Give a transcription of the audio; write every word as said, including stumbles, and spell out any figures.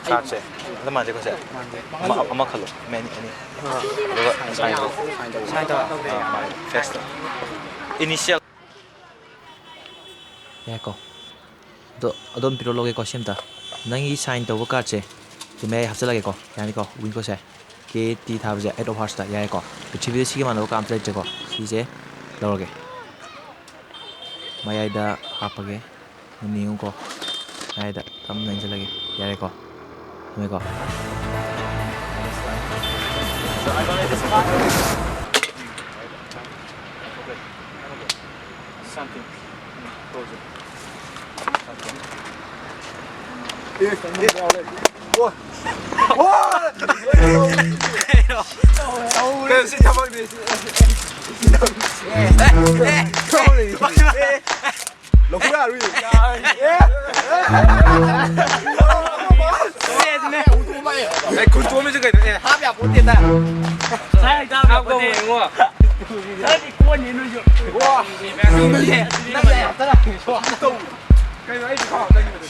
ꯀꯥꯔꯠꯁꯦ ꯑꯗꯨ ꯃꯥꯟꯁꯦꯀꯣ ꯁꯦ꯫ ꯑꯃ, ꯑꯃ ꯈꯜꯂꯣ꯫ ꯃꯦꯅꯤ ꯑꯅꯤ꯫ ꯑꯗꯨꯒ ꯁꯥꯏꯟ ꯇꯧ꯫ ꯁꯥꯏꯟ ꯇꯧ꯫ ꯑꯥ, ꯃꯥꯅꯦ꯫ ꯐꯦꯁꯇ ꯏꯅꯤꯁꯤꯌꯦꯜ꯫ ꯌꯥꯏꯀꯣ꯫ ꯑꯗꯣ ꯑꯗꯣꯝ ꯄꯤꯔꯛꯂꯒꯦꯀꯣ ꯁꯤ ꯑꯝꯇ꯫ ꯅꯪꯒꯤ ꯁꯥꯏꯟ ꯇꯧꯕ ꯀꯥꯔꯠꯁꯦ ꯁꯤ ꯃꯌꯥꯏ ꯍꯥꯞꯆꯤꯜꯂꯒꯦꯀꯣ꯫ ꯌꯥꯅꯤꯀꯣ? ꯎꯏꯀꯣ ꯁꯦ꯫ ꯀꯦ ꯇꯤ ꯊꯥꯕꯁꯦ ꯑꯩꯠ ꯑꯣꯐ ꯍꯥꯔꯠꯁꯇ꯫ ꯌꯥꯏꯀꯣ? ꯄ꯭ꯔꯤꯊꯤꯕꯤꯗ ꯁꯤꯒ ꯃꯥꯟꯅꯕ ꯀꯥꯔꯠ ꯑꯝꯇ ꯂꯩꯇ꯭ꯔꯦꯀꯣ꯫ ꯁꯤꯁꯦ ꯂꯧꯔꯒꯦ꯫ ꯃꯌꯥꯏꯗ ꯍꯥꯞꯄꯒꯦ꯫ ꯃꯨꯟꯅ ꯌꯦꯡꯉꯨꯀꯣ꯫ ꯃꯌꯥꯏꯗ ꯇꯞꯅ ꯏꯟꯁꯤꯜꯂꯒꯦ꯫ ꯌꯥꯔꯦꯀꯣ? ꯊꯝꯃꯦꯀꯣ꯫ Something. ꯀꯩꯅꯣ ꯁꯤ ꯊꯕꯛꯅꯦ ꯁꯤ꯫ ꯂꯧꯊꯣꯛ ꯌꯥꯔꯣꯏ꯫ ꯑꯦ, ꯈꯨꯟ ꯇꯣꯝꯃꯤꯁꯦ ꯀꯩꯅꯣ? ꯑꯦ꯫ ꯍꯥꯞ ꯌꯥꯄꯣꯠꯇꯦꯗ꯫ ꯍꯥꯞꯄꯣ ꯌꯦꯡꯉꯣ꯫ ꯈꯔꯗꯤ ꯀꯣꯟꯅꯤ ꯅꯣꯏꯁꯨ꯫ ꯋꯥ꯫ ꯅꯪ ꯌꯥꯝ ꯇꯔꯥ꯫ ꯀꯩꯅꯣ ꯑꯩꯁꯨ ꯈꯥꯎ ꯆꯪꯉꯤꯕꯗꯨ꯫